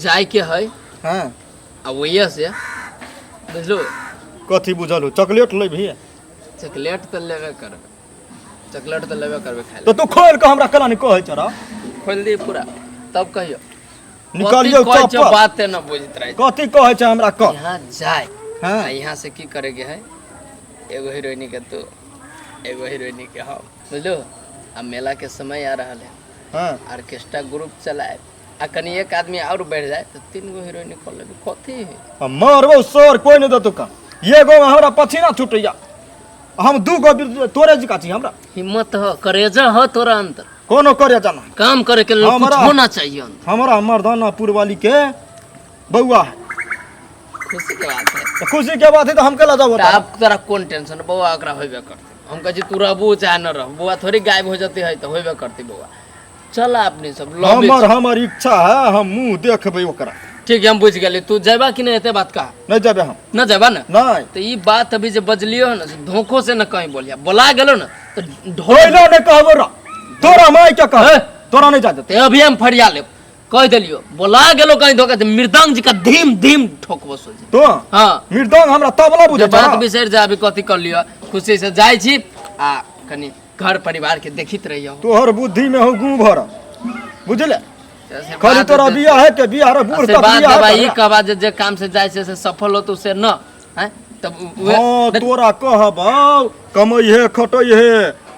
जाय के है। हाँ। आ वही से बुझलो। कथी बुझल हो? चॉकलेट लेबही? चॉकलेट तऽ लेबे करबै, चॉकलेट तऽ लेबे करबै खाय। तऽ तू खोल के हमरा केना नहि कहै छह? खोल दी पूरा तब कहियो। निकालियौ। कथी कहै छौ? चप्पल। बाते न बुझैत रहै। कथी कहै छै हमरा कह। यहाँ जाय। हाँ। आ यहाँ से की करे के है? एगो हीरोइनी के तू, एगो हीरोइनी के हम, बुझलो? आ मेला के समय आ रहल है। हाँ। ऑर्केस्ट्रा ग्रुप चलाए आ कनी एक आदमी और बढ़ जाए तो तीन गो हीरोइन कर लेबे, कथी है? आ मारबौ सर, कोई नहीं देतौ का। एगो में हमरा पसीना छूटैया, हम दू गो तोरे जिका छी हमरा। हिम्मत हो, करेजा हो तोरा अंदर। कोनो करे जाना। काम करे के लिए कुछ होना चाहिए अंदर। हमरा मर्दानापुर वाली के बउआ है। खुशी के बात है। तो खुशी के बात है तो हम केला जाबो? तो आप तोरा कोन टेंशन बउआ? ओकरा होबे करते। हम कहै छी तू रहबू चाहे न रहबू, बउआ थोड़ी गायब हो जते है? तो होबे करते बउआ। चल अपने सब लॉबी। हमर हमर इच्छा है, हम मुंह देखबै ओकरा। ठीक है, हम बुझ गेली। तू जेबा कि नहीं, एते बात कहा। नहीं जेबै हम। न जेबा ना? नहीं। तो ई बात अभी जे बजलियो है ना, से धोखो से न कहीं बोलिया। बोला गेलो ना तो ढोल कोइला नहीं कहबो रा, तोरा माय के कह। हे? तोरा नहीं जा देते। ते अभी हम फरिया लेब, कह देलियो। बोला गेलो कहीं धोखा से मृदंग जी का धीम धीम ठोकबो सोचे। तो हाँ। मृदंग हमरा तबला बुझे जे बात छै। बिसरि जा अभी, कथी कर लियो। खुशी से जाइ छी आ कनी घर परिवार के देखित रहियो। तोहर बुद्धि में हो गू भर, बुझले? से खाली बात तोरा बियाह है के बियाह रे बूढ़ तक आशीर्वाद बियाह देबा। कर। ई कहबा जे जे काम से जाइ छै से सफल होतो से न हैं तब हाँ, तोरा कहबौ कमै हे खटै हे,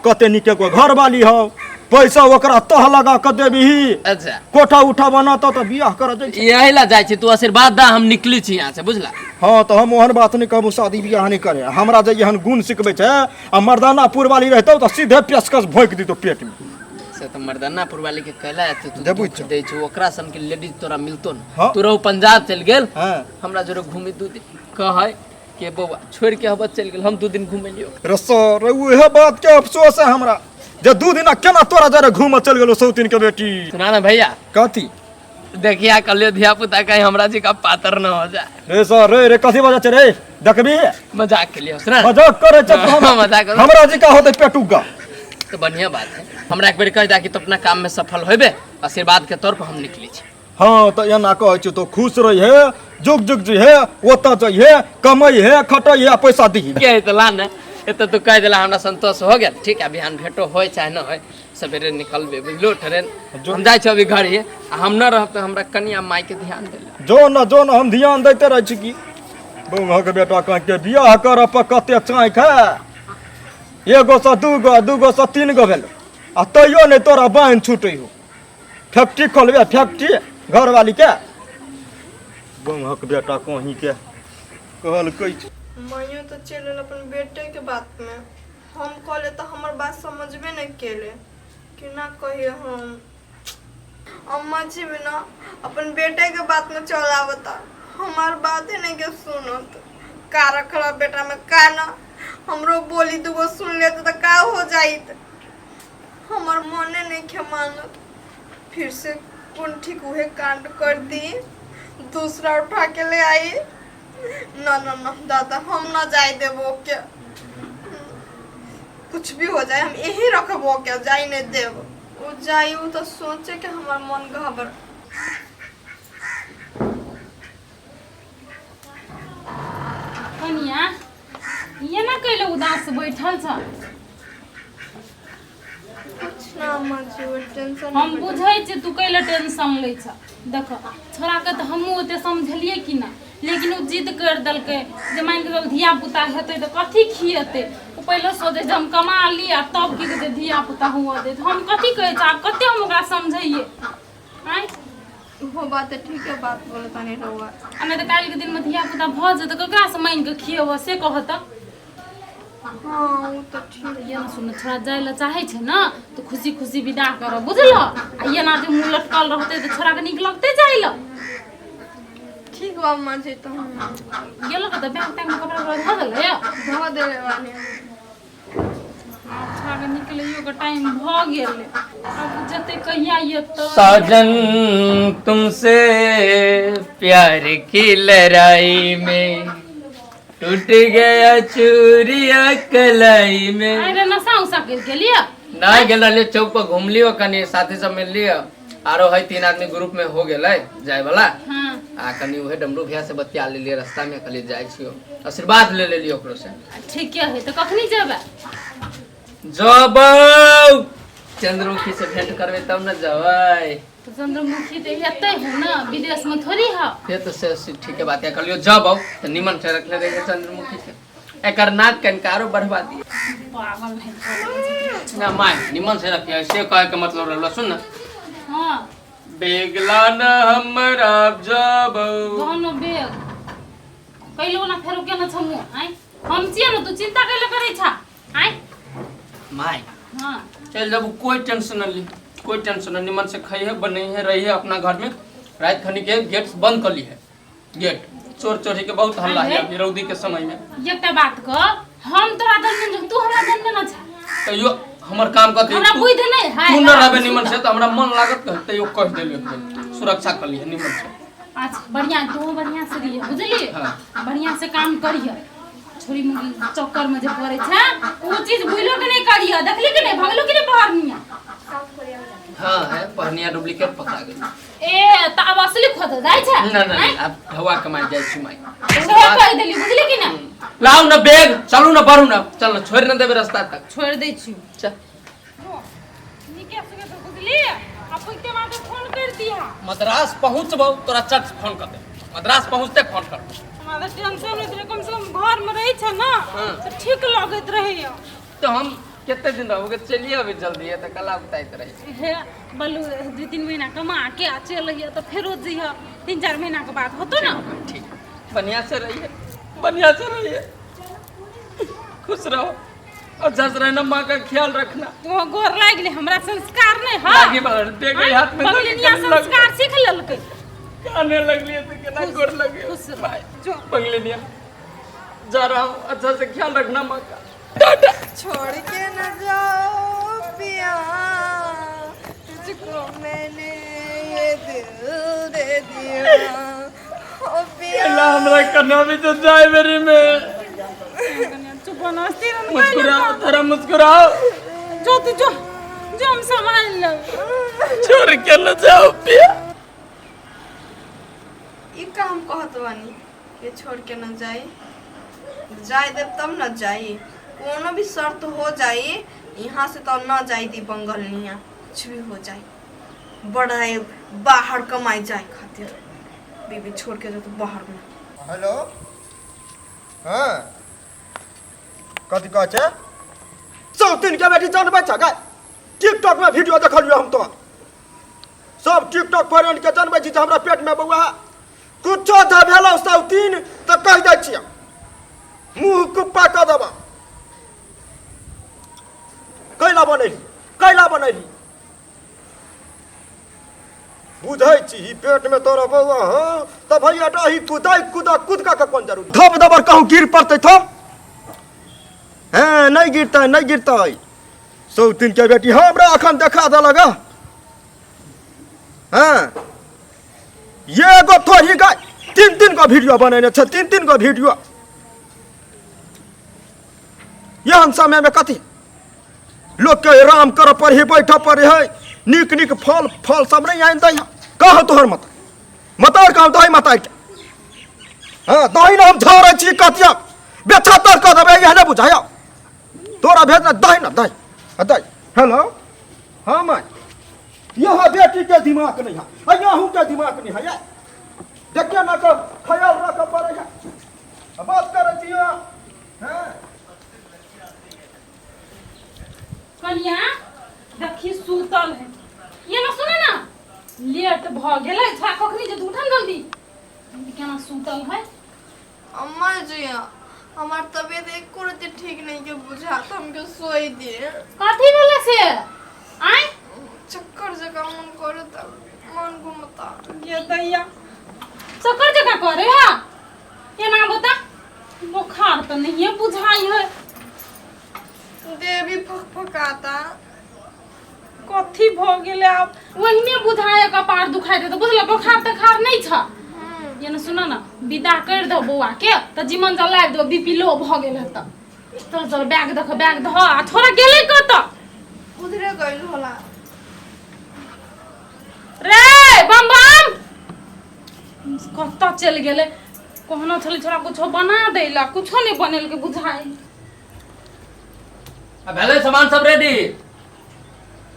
कते नीक एगो घरवाली हौ, पैसा ओकरा तह लगा के देबही। अच्छा। कोठा उठा बनातो तऽ बियाह कर जाइ छै। यही ला जाइ छी। तू आशीर्वाद दा, हम निकली छी यहाँ से, बुझला? हाँ, तऽ हम ओहन बात नहि कहबू। शादी बियाह नहि करे हमरा जे एहन गुण सिखबै छै। आ मर्दानापुर वाली रहितौ तऽ सीधे पेशकश भोंकि दितौ पेट मे। से तऽ मर्दानापुर वाली के कहला एते तू देबू दुख दै छौ। ओकरा सन के लेडीज तोरा मिलतो न। हाँ। तू रहू पंजाब चलि गेल। हाँ। हमरा जोरे घूमी 2 दिन, कहै के बौआ छोड़ के हबत चलि गेल, हम 2 दिन घुमेलियो। रे सर, उहे बात के अफसोस है हमरा जे 2 दिना केना तोरा जरे घूमऽ चलि गेलो सौतीन के बेटी। सुना ना भैया। कथी? देखिया कलियो धिया पुता कहीं हमरा जी का पातर न हो जाए। रे सर, रे रे, कथी बजा छै रे? देखबी। मजाक के लिए, सुना ना। मजाक करे छै तू? हाँ, मजाक करै। हमरा जी का होतै पेटुग्गा। तो बढ़िया बात है। हमरा एक बेर कह दा कि तू अपना काम में सफल होबे, आशीर्वाद के तौर पर हम निकली छी। हाँ, तऽ एना कहै छी तो खुश रहिहे, जुग जुग जिहे, ओतऽ जइहे, कमैहे खटैहे आ पैसा दिही। के है तो ला ना एतऽ। तू कह दिला, हमरा संतोष हो गेल। ठीक है, बिहान भेटो होय चाहे न होय, सवेरे निकलबे, बुझलो? ट्रेन हम जाइ छी अभी घर ही। आ हम न रहब तऽ हमरा कनिया माय के ध्यान देला। जो न, जो न, हम ध्यान दैते रहै छी। की बौआ के बेटा कह के बियाह करऽ पर कते चाँक है। एगो से दू गो, दू गो से तीन गो भेल आ तैयो नहि तोरा बान्हि छूटै हो। फैक्ट्री खोलबे, फैक्ट्री, घरवाली के। बौआ के बेटा कहीं के कहलकै। माइयो तो चलि गेल अपन बेटे के बात में। हम कहले तो हमर बात समझबे नहीं केले। केना कहिए हम? अम्मा जी भी ना अपन बेटे के बात में चल आवता, हमार बात ही नहीं के सुनत। का रखल बेटा में का ना? हमरो बोली दुगो सुन लेते तो का हो जाइत? हमर मने नहीं खे मानत। फिर से कौन ठीक उहे कांड कर दी, दूसरा उठा के ले आई। ना ना ना दादा, हम ना जाए देबो के। कुछ भी हो जाए, हम यही रखबो के, जाई नहीं देब। वो जाई उ तो सोचे के हमर मन घबर। कनिया, एना कैले उदास बैठल छ? कुछ ना अम्मा जी, वो टेंशन। हम बुझै छी तू कैले टेंशन लै छ। देख, छोड़ाके तऽ हमहूँ ओते समझलियै कि ना, लेकिन ओ जिद करि देलकै जे मानि कऽ चल धिया पुता हेतै तऽ कथी खिएतै। ओ पहिले सोचै जे हम कमा ली आ तब की कहै छै धिया पुता हुअ देत। हम कथी कहै छै? आब कते हम ओकरा समझैयै, आँय? हो बात तऽ ठीक है, बात बोले तानी रहुआ। आ नहि तऽ काल्हिके दिनमे धिया पुता भऽ जेतै, ककरासँ मानि कऽ खिएबऽ से कहऽ तऽ। हाँ, वो तो ठीक। ये ना सुन, छोड़ा जाय लए चाहै छै ने तऽ खुशी खुशी विदा करऽ, बुझलऽ? आ एना जे मुँह लटकल रहतै तऽ छोड़ाके नीक लगतै जाय लए? ठीक बा अम्मा जी, तो हम गेलो तऽ बैग तैगमे कपड़ा उपड़ा धऽ देलै? धो देले बानी। आब छोड़ाके निकलैयो के टाइम भऽ गेलै। आब जेतै कहिया एतै? साजन तुमसे प्यार की लड़ाई में टूट गया चूड़िया कलाई में। अरे, नशा उशा करि गेलियै? नहीं गेल रहलियै चौक पर घुमलियो कनी साथी सब मिललियो आरो है तीन आदमी ग्रुप में हो गेलै जाय वाला। हाँ। आ कनी उहे डमरू भैया से बतिया लेलियै रास्ता में, कहलियै जाइ छियो, आशीर्वाद ले लेलियै ओकरो से। ठीके है, तऽ कखनी जेबै? जबै चंद्रमुखी से भेंट करबै तब न जबै। तऽ चंद्रमुखी तऽ एतै है ना, विदेश में थोड़ी है। से तऽ से ठीके बात है। कहलियो जब आउ तऽ निमन से रखले रहियै चंद्रमुखी के, एकर नाक कनकारो बढ़वा दिए। पागल है। ना my, निमन से रखिए से कहे के मतलब रहलो। सुन ना। हाँ। बेगला न हमरा जब दोनो बेग कैलो ना फेरो केना छमु आय, हम छियै ने, तू चिंता कैले करै छा आय? My. हाँ। चल जब, कोई टेंशन न ली, कोई टेंशन न, निमन से खाई बनै है रही है अपना घर में। रात खनी के गेट बंद कर ली है गेट, चोर चोरी के बहुत हल्ला है अभी रौदी के समय में। एकटा बात कह, हम तोरा जनने, तू हमरा जनने न छा। तैयो हमर काम कथी? हमरा बुद्धि नहीं है। तू न रहबे निमन से तऽ हमरा मन लागत कह, तैयो कह देलियो, सुरक्षा कर ली निमन से। अच्छा बढ़िया, तू बढ़िया से रहिए बुझली। हाँ। बढ़िया से काम करिए, छोरी मुगी चक्कर में जे पड़े छै ओ चीज भूलो के नहीं करिए। देखली कि नहीं, भगलो कि नहीं पहरनिया? हाँ है, पहनिया डुप्लीकेट पकड़ा गेल। ए त अब असली खोज जाइ छै। ना ना, अब ढवा कमाई जाइ छी माई। उहे कह देली, बुझली कि ना? लाउ ना बैग, चलू ना, बढ़ू ना, चल ना, छोड़ ना देबे रास्ता तक। छोड़ दै छी। चल। नीके सुके तो बुझली, आ पुगते बाद फोन कर दिहा। मद्रास पहुंचबौ तोरा चट फोन कर दे, मद्रास पहुंचते फोन कर। हमरा तऽ टेंशन होइत रहै, कम से कम घरमे रहै छै ने हाँ। तऽ ठीक लगैत रहैया। तो हम कते दिन रहोगे? चलिए अभी जल्दी है तऽ कल बताइत रही। हे बल्लू, 2-3 महीना कमा के आ चलि अइहे तऽ फेरो जइह 3-4 महीना के बाद होतो ना। ठीक, बढ़िया से रहिए, बढ़िया से रहिए, खुश रहो, अच्छा से रहना, माँ का ख्याल रखना। तो गोर लागि गेलै, हमरा संस्कार नहि है। लागी बाहर दे गई हाथ में धर के बंगलिनिया कने लग संस्कार सीख लेलकै। काने लगली तो केना गोर लगे। खुश रहो। बाय। जो। बंगलिनिया जा रहा हूँ, अच्छा से ख्याल रखना माँ का, टाटा। छोड़ के न जाओ पिया, तुझको मैंने ये दिल दे दिया ओ पिया। अल्लाह हमरा कन्ना भी तो जाए मेरी में। चुप बनस्ती। मुस्कुराओ, थोड़ा मुस्कुराओ। जो तू जो जो, हम संभाल लेब। छोड़ के न जाओ पिया। ई का हम कहत बानी कि छोड़ के न जाई, जाए देब तब न जाई। कोनो भी शर्त हो जाई, यहाँ से तो न जाई दी बंगलनिया, कुछ भी हो जाए। बड़ा बाहर कमाई जाए खातिर बीबी छोड़ के जो तो बाहर में। हेलो, हाँ, कथी कहै छै? चौतीन के बेटी जानबै छ गाय? टिकटॉक में वीडियो देखलियो हम तो सब टिकटॉक पर के जानबै छी जे हमरा पेट में बौआ कुछो जे भेलौ सौतीन तऽ कहि दै छियै मुँह कुप्पा कऽ देबा। कैला बनैली, कैला बनैली? बुझै छी पेट में तोरा बौआ हौ तऽ भैया अही कुदै कुदा कुदका के कोन जरूरी? धप दबर कहूँ गिर पड़तै थम। हैं, नहि गिरतै, नहि गिरतै। सौतीन के बेटी हमरा अखन देखा देलक। हँ, एगो थोड़ी गाय, तीन तीन गो वीडियो बनेने छै, तीन तीन गो वीडियो। एहन समयमे कथी लोकके आराम करऽ पड़ै है, बैठऽ पड़ै है। नीक नीक फल फल सब नहि आनि दै। कह तोहर मत मतार कहूँ दही मतार के। हँ, दही ने हम झोरै छी, कथिया बेछतर कऽ देबै, इएह नहि बुझाय तोरा भेजना। दही ने दही, हाँ, दही। हेलो, हाँ माय, यहाँ बेटी के दिमाग नहीं है, अहूँ के दिमाग नहीं है। देखिए ना तो ख्याल रखऽ पड़ै है, बात करै छी। हाँ। कनिया देखी सुतल है ये ना, सुने ना, लेट भ गेलै, छोड़ा कखनी जे उठन जल्दी, केना सुतल है। अम्मा जी, हमार तबीयत एको रत्ती ठीक नहीं के बुझात, हमके सोई दिए। कथी भेलै से आय? चक्कर जगह मन करता, मन घूमता। ये दैया, चक्कर जकाँ करे हा? एना बता, बोखार तऽ नहिए बुझाइ है। देह भी फकफकाता। कथी भऽ गेलै आब? ओहिने बुझाय कपार दुखाइ देतौ, बुझल? बोखार तखार नहि छ। ये ने सुन ना, विदा कर दो बौआ के तऽ जीमन जल लाबि दो, बीपी लो भऽ गेल हेतऽ। चल चल, बैग देख, बैग धऽ। आ छोरा गेलै कतऽ? उधरे गइल होला। रे बम बम कतऽ चलि गेलै? कहना छलै छोरा कुछो बना दैला, कुछो नहि बनेलकै बुझाइ। आ भेलै सामान सब रेडी?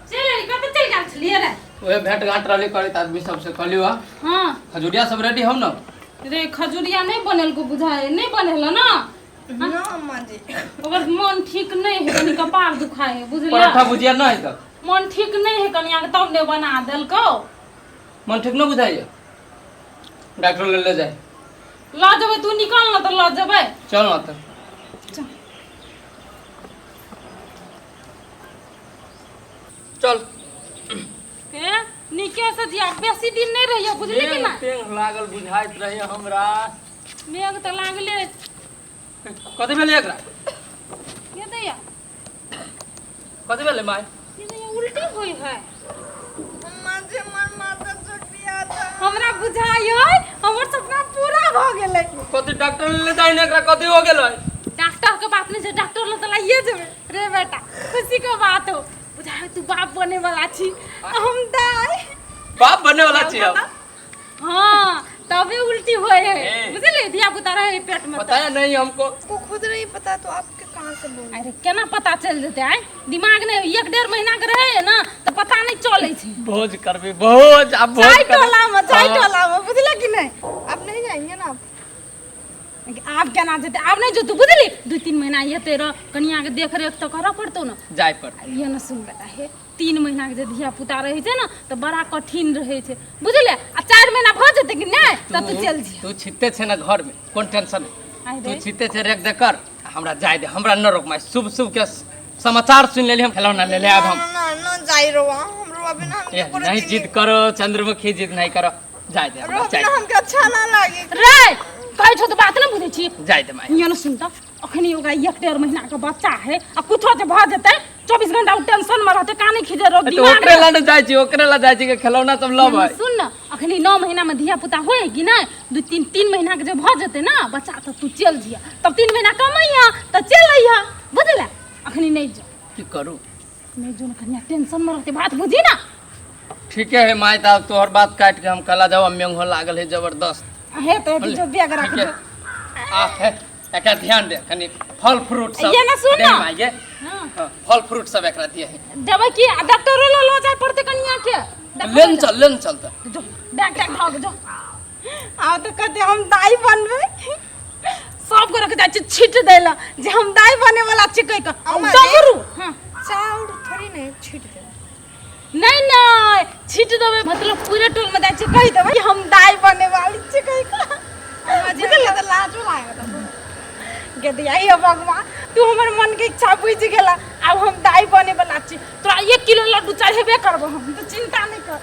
चलि एली? कतऽ चलि गेल छलियै रे? ओहे भेंट घाट रहली करैत आदमी सबसे, कहली वा। हाँ। खजुरिया सब रेडी हौ न? रे, खजुरिया नहि बनेलको बुझाइ, नहि बनेल ना? ना अम्मा जी। ओकर मन ठीक नहि है, कनि कपार दुखाइ है, बुझलियै? पराठा भुजिया न है तऽ? मन ठीक नहि है कनिया के, तब नहि बना देलकौ। मन ठीक न बुझाइए? डॉक्टर ले ले जाए। लऽ जेबै, तू निकल न तऽ लऽ जेबै। चल न तऽ। चल। चल। ए नीके से जिया, बेसी दिन नहि रहियो, बुझली कि ना? पेंग लागल बुझाइत रहे हमरा। मेघ तऽ लागले। कथी भेलै एकरा? के दैया? कथी भेलै माय? के दैया, उल्टी होइ है। अम्मा जी, हमर माथा चोटिया था। हमरा बुझाइ है हमर सपना पूरा भऽ गेलै। कथी डॉक्टर ले जाय ने एकरा, कथी हो गेलै? डॉक्टर के बात नहीं छै, डॉक्टर लग तऽ लाइए जेबै। रे बेटा, खुशी के बात हो, बुझाइ तू बाप बने वाला छी, हम दाई। बाप बने वाला छी हम? हाँ, तबे उल्टी होए है। ए। बुझलिए, धिया पुता रहे पेट में। पता नहीं हमको। आपको खुद नहीं पता तो आपके कहाँ से बोल? अरे, केना पता चलि जेतै? आइ दिमाग नहि, एक डेढ़ महीना के रहे ना तऽ पता नहीं चलै छै। भोज करबी, भोज, आब भोज चाय करबी। टोला में, चाय हाँ। टोला में, बुझले कि नहीं? आप नहीं जाएंगे ना आप? आब केना जेतै? आब नहि जेतौ, बुझली? 2-3 महीना एते रह, कनिया के देख रेख तऽ करऽ पड़तौ ने। जाय पर। ये ने सुन बेटा, हे 3 महीना के जे धिया पुता रहै छै ने तऽ बड़ा कठिन रहै छै, बुझले? आ 4 महीना भऽ जेतै कि नहि तऽ तू चलि जिह। तू छिते छै ना घर में, कोन टेंशन है? आइ तू रे। छिते छै, रेख दे कर, हमरा जाय दे, हमरा न रोक माय। शुभ शुभ के समाचार सुन लेली हम, खेलौना ले ले आब हम। ना ना ना, जाई रहो, हम रोवा बिना हमके ए, पूरा नहीं दिन जिद करो चंद्रमुखी, जिद नहीं करो, जाय दे हमरा। रोवा जाय बिना हमके अच्छा ना लागे। रे, कहै छौ तऽ बात नहि बुझै छी। जाय दे माय। ये ने सुन तऽ, अखनी ओकरा 1-1.5 महीना के बच्चा है आ कुछो जे भऽ जेतै, 24 घंटा ओ टेंशन में रहतै, काने खीजे रहो तो दिमाग। ओकरे ला न जाय छी, ओकरे ला जाय छी के खेलौना सब लब है। सुन न, अखनी 9 महीना में धिया पुता होय कि नहि, 2-3 3 महीना के जे भऽ जेतै ना बच्चा तऽ तू चलि जिया, तब 3 महीना कमैया तऽ चलि अइहा, बुझले? अखनी नहि जो। की करू? नहि जो ने, कनिया टेंशन में रहतै, बात बुझी ना। ठीके है माय, तऽ आब तोहर बात काटि के हम कला जाओ, मेघो लागल है जबरदस्त। हे तऽ जो बैग रख। ठीके। आ हे, एकरा ध्यान दे कनी, फल फ्रूट सब ये ना सुन दे ना। माय गे। हाँ। हाँ, फल फ्रूट सब एकरा दिए है। देबै की? आ डॉक्टरो लग लऽ जाय पड़तै कनिया के। लेन चल, लेन चल तऽ। जो बैग टैग धऽ के जो। आब तऽ कहते हम दाई बनबै। सब गोरे के जाइ छी छीट दै लए जे हम दाई बने वाला छी कहि कऽ। आ अम्मा जी। डबरू, हाँ। चाउर थोड़ी नहीं छीट दे। नहीं नहीं, छीट देबै मतलब पूरे टोल में जाइ छी कहि देबै कि हम दाई बने वाली छी कहि कऽ। अम्मा जी, हमरा तऽ लाजो लागत। गे दैया, हे भगवान, तू हमर मन के इच्छा बुझि गेला, आब हम दाई बने वाला छी। तोरा 1 किलो लड्डू चढ़ेबे करबो हम, तू चिंता नहीं कर।